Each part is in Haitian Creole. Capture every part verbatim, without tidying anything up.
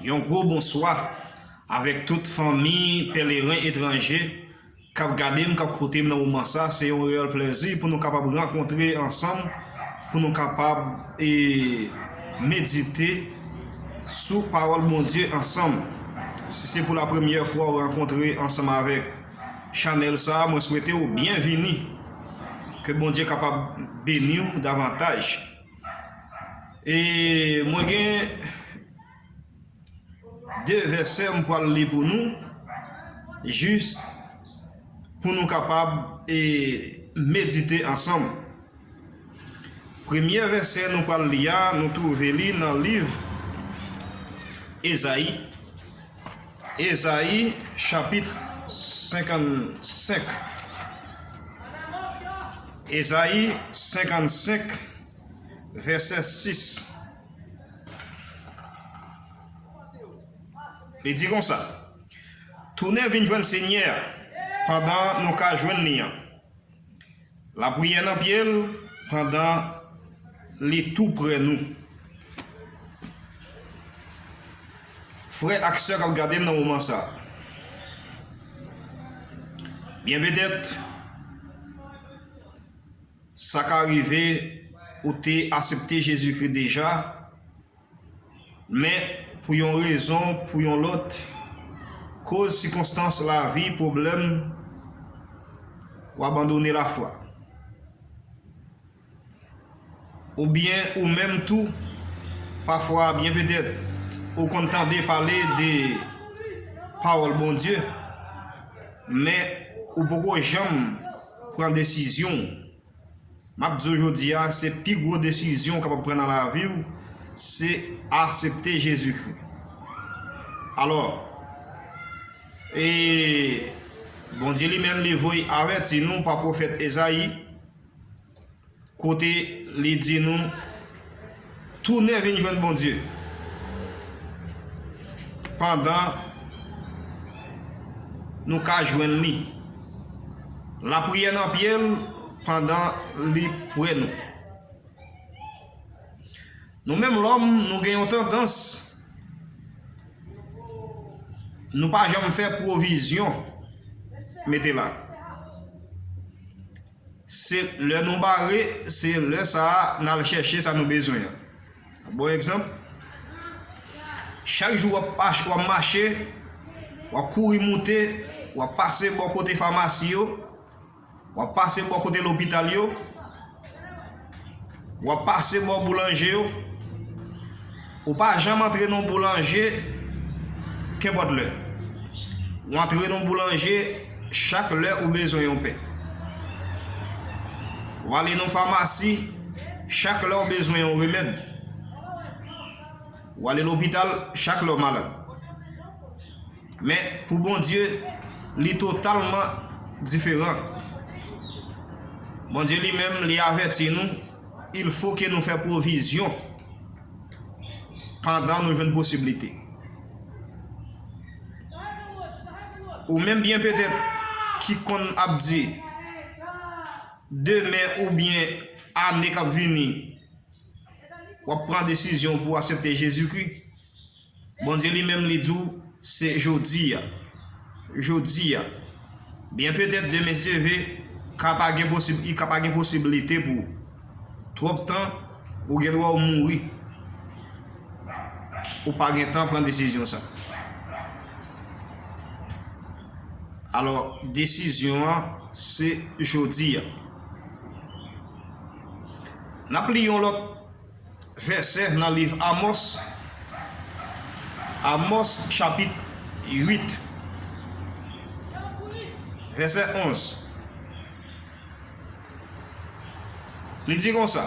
Yon gwo bonswa avèk tout fanmi pèleren etranje k ap gade m, k ap koute m nan moman sa. Se yon reyèl plèzi pou nou kapab rankontre ansanm, pou nou kapab, e, medite sou pawòl Bondye ansanm. Si se pou la premyè fwa w rankontre ansanm avèk chanèl sa a, mwen swete w byenvini. Ke Bondye kapab beni w davantaj. E mwen gen de vèsè m pral li pou nou, jis pou nou kapab, e, medite ansanm. Premye vèsè nou pral li a, nou twouve li nan liv Ezayi. Ezayi, chapit senkannsenk. Ezayi senkannsenk, vèsè sis. Li di konsa: Tounen vin jwenn Senyè a pandan nou ka jwenn li an. Lapriyè nan pye l pandan li tou prè nou. Frè ak sè k ap gade m nan moman sa a, byen petèt, sa ka rive ou te asepte Jezikri deja, men pou yon rezon, pou yon lòt, koz sikonstans lavi, pwoblèm, w abandone lafwa. Oubyen ou menm tou, pafwa, byen petèt, ou konn tande pale de pawòl Bondye, men ou poko janm pran desizyon. M ap di w jodi a, se pi gwo desizyon w kapab pran nan lavi w, se asepte Jezikri. Alò, e Bondye li menm, li voye avèti nou pa pwofèt Ezayi, kote li di nou, tounen vin jwenn Bondye pandan nou ka jwenn li. Lapriyè nan pye l pandan li prè nou. Nou menm lòm, nou gen yon tandans, nou pa janm fè pwovizyon mete la. Se lè nou bare, se lè sa a n al chèche sa nou bezwen an. Bon egzanp, chak jou w ap, w ap mache, w ap kouri moute, w ap pase bò kote famasi yo, w ap pase bò kote lopital yo, w ap pase bò boulanje yo. Ou pa janm antre nan boulanje kenpòt lè. Ou antre nan boulanje chak lè ou bezwen yon pen. Ou ale nan famasi chak lè ou bezwen yon remèd. Ou ale lopital chak lè ou malad. Men, pou Bondye, li totalman diferan. Bondye li menm, li avèti nou, il fo ke nou fè pwovizyon pandan nou jwenn posiblite. Ou menm byen petèt ki konn ap di, demen oubyen ane k ap vini, w ap pran desizyon pou w aksepte Jezikri. Bondye li menm, li di w se jodi a. Jodi a. Byen petèt demen si Dye vle, ka pa gen posib, i ka pa gen posiblite pou ou. Twòp tan, ou gen dwa ou mouri. Ou pa gen tan pran desizyon sa. Alò, desizyon an, se jodi a. N ap li yon lòt vèsè nan liv Amòs, Amòs chapit uit, vèsè onz. Li di konsa,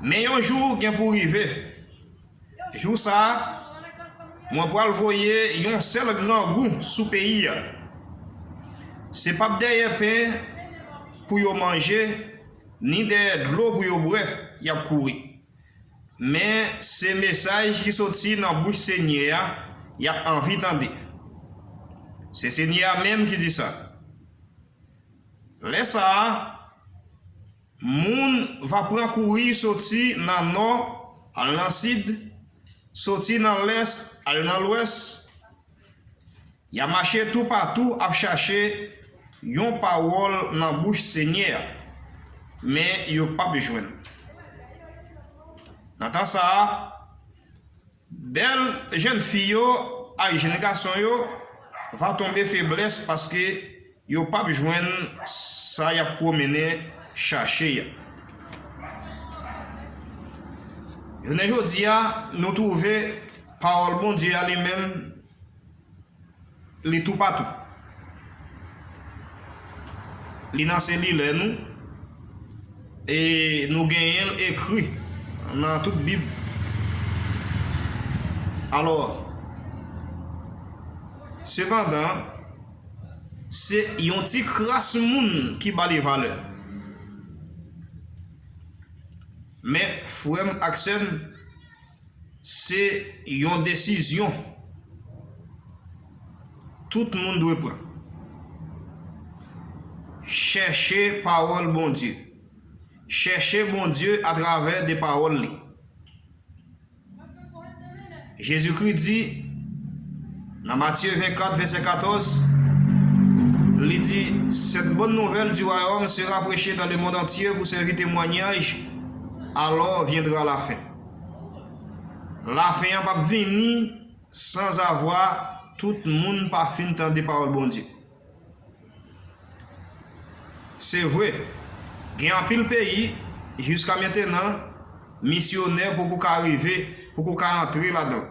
men yon jou gen pou rive, jou sa a, mwen pral voye yon sèl grangou sou peyi a. Se p ap dèyè pen pou yo manje, ni dèyè dlo pou yo bwè, y ap kouri. Men se mesaj ki soti nan bouch Senyè a, y ap anvi tande. Se Senyè a menm ki di sa. Lè sa a, moun va pran kouri soti nan nò al nan sid, Soti nan lès al nan lwès, y a mache toupatou ap chache yon pawòl nan bouch Senyè a, men yo p ap jwenn. Nan tan sa a, bèl jèn fi yo ak jèn gason yo va tonbe feblès paske yo p ap jwenn sa y ap pwomennen chache a. Jounen jodi a, nou twouve pawòl Bondye a li menm, li toupatou. Li nan selilè nou, e nou genyen l ekri nan tout Bib. Alò, sepandan, se yon ti kras moun ki ba li valè. Men, frè m ak sè m, se yon desizyon tout moun dwe pran. Chèche pawòl Bondye. Chèche Bondye atravè de pawòl li. Jezikri di nan Matye vennkat, vèsè katòz, li di, Cette bonne nouvelle du royaume sera prêchée dans le monde entier pour servir témoignage, alors viendra la fin. Lafen an p ap vini sanzavwa tout moun pa fin tande pawòl Bondye. Se vre, gen anpil peyi, jiska mentenan, misyonè poko ka rive, poko ka antre ladan l.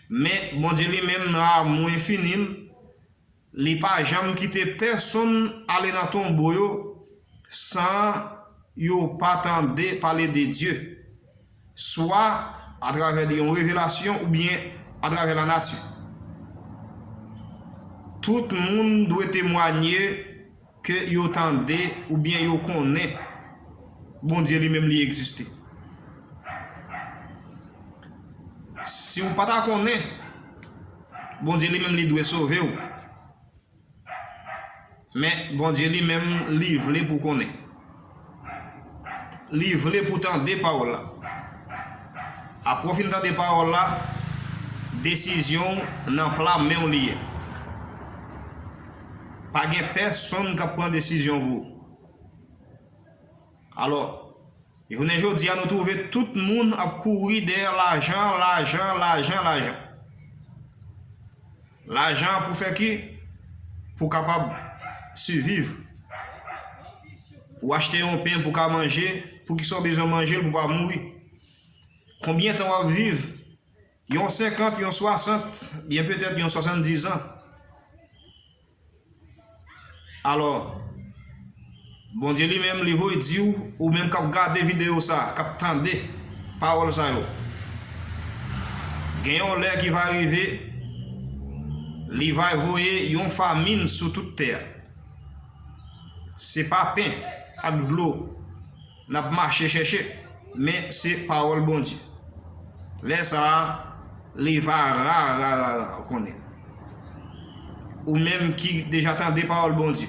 Men, Bondye li menm, nan amou enfini l, li pa janm kite pèsonn ale nan tonbo yo san yo pa tande pale de Dye, swa atravè de yon revelasyon oubyen atravè lanati. Tout moun dwe temwanye ke yo tande oubyen yo konnen Bondye li menm li egziste. Si w pa ta konnen, Bondye li menm li dwe sove w. Men Bondye li menm li vle pou w konnen. Li vle pou w tande pawòl la. Apre w fin tande pawòl la, desizyon w nan pla men w li ye. Pa gen pèsonn k ap pran desizyon pou ou. Alò, jounen jodi a, nou twouve tout moun ap kouri dèyè lajan, lajan, lajan, lajan. Lajan pou fè ki? Pou w kapab siviv. Pou w achte yon pen pou w ka manje, poukisa w bezwen manje l pou w pa mouri? Konbyen tan w ap viv? Yon senkant, yon swasant, byen petèt yon swasanndiz an. Alò, Bondye li menm, li voye di w, ou menm k ap gade videyo sa, k ap tande pawòl sa yo, gen yon lè ki va rive, li va voye yon famin sou tout tè a. Se pa pen ak dlo n ap mache chèche, men se pawòl Bondye. Lè sa a, li va ra, ra, ra, ra, ou konnen. Ou menm ki deja tande pawòl Bondye,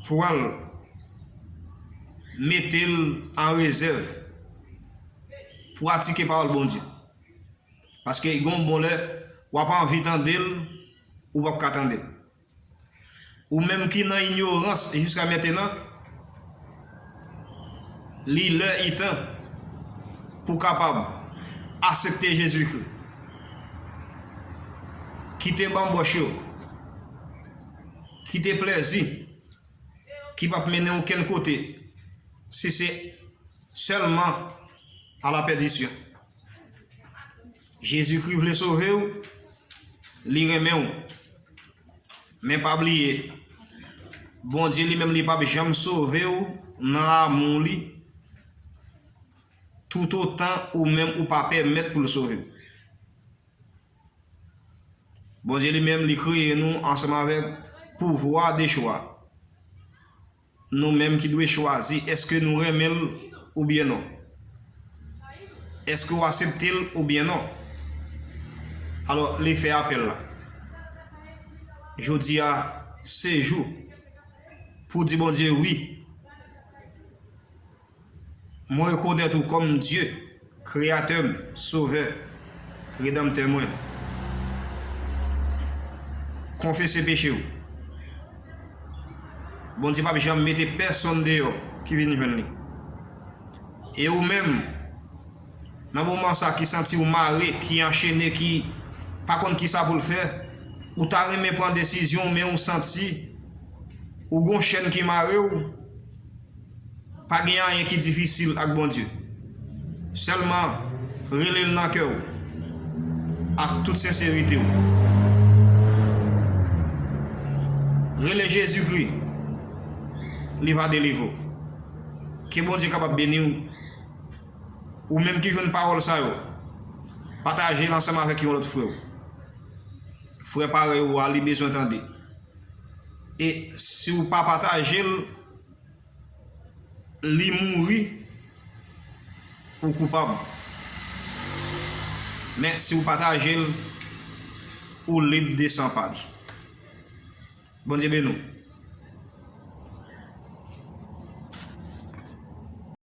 pral mete l an rezèv, pratike pawòl Bondye. Paske gen yon bon lè, w ap anvi tande l, ou p ap ka tande l. Ou menm ki nan inyorans jiska mentenan, li lè, li tan pou w kapab aksepte Jezikri. Kite banbòch yo, kite plèzi ki p ap mennen w okenn kote, si se sèlman a la pèdisyon. Jezikri vle sove w, li renmen w. Men pa bliye, Bondye li menm li p ap janm sove w nan amou li, toutotan ou menm ou pa pèmèt pou l sove w. Bondye li menm li kreye nou ansanm avèk pouvwa de chwa. Nou menm ki dwe chwazi èske nou renmen l oubyen non. Èske w aksepte l oubyen non? Alò, li fè apèl la. Jodi a, se jou pou w di Bondye wi. Mwen rekonèt ou kòm Dye, Kreyatè m, Sovè, Redanmtè mwen. Konfese peche w. Bondye p ap janm mete pèsonn deyò ki vin jwenn li. E ou menm, nan moman sa ki santi w mare, ki anchene, ki pa konn kisa pou l fè, ou ta renmen pran desizyon, men ou santi ou gon chèn ki mare w, pa gen anyen ki difisil ak Bondye. Sèlman rele l nan kè w ak tout senserite w. Rele Jezikri, li va delivre w. Ke Bondye kapab beni w. Ou menm ki jwenn pawòl sa yo, pataje l ansanm avèk yon lòt frè w. Frè parèy ou a, li bezwen tande. E si w pa pataje l, li mouri, ou koupab. Men si w pataje l, ou lib de san pa li. Bondye beni w.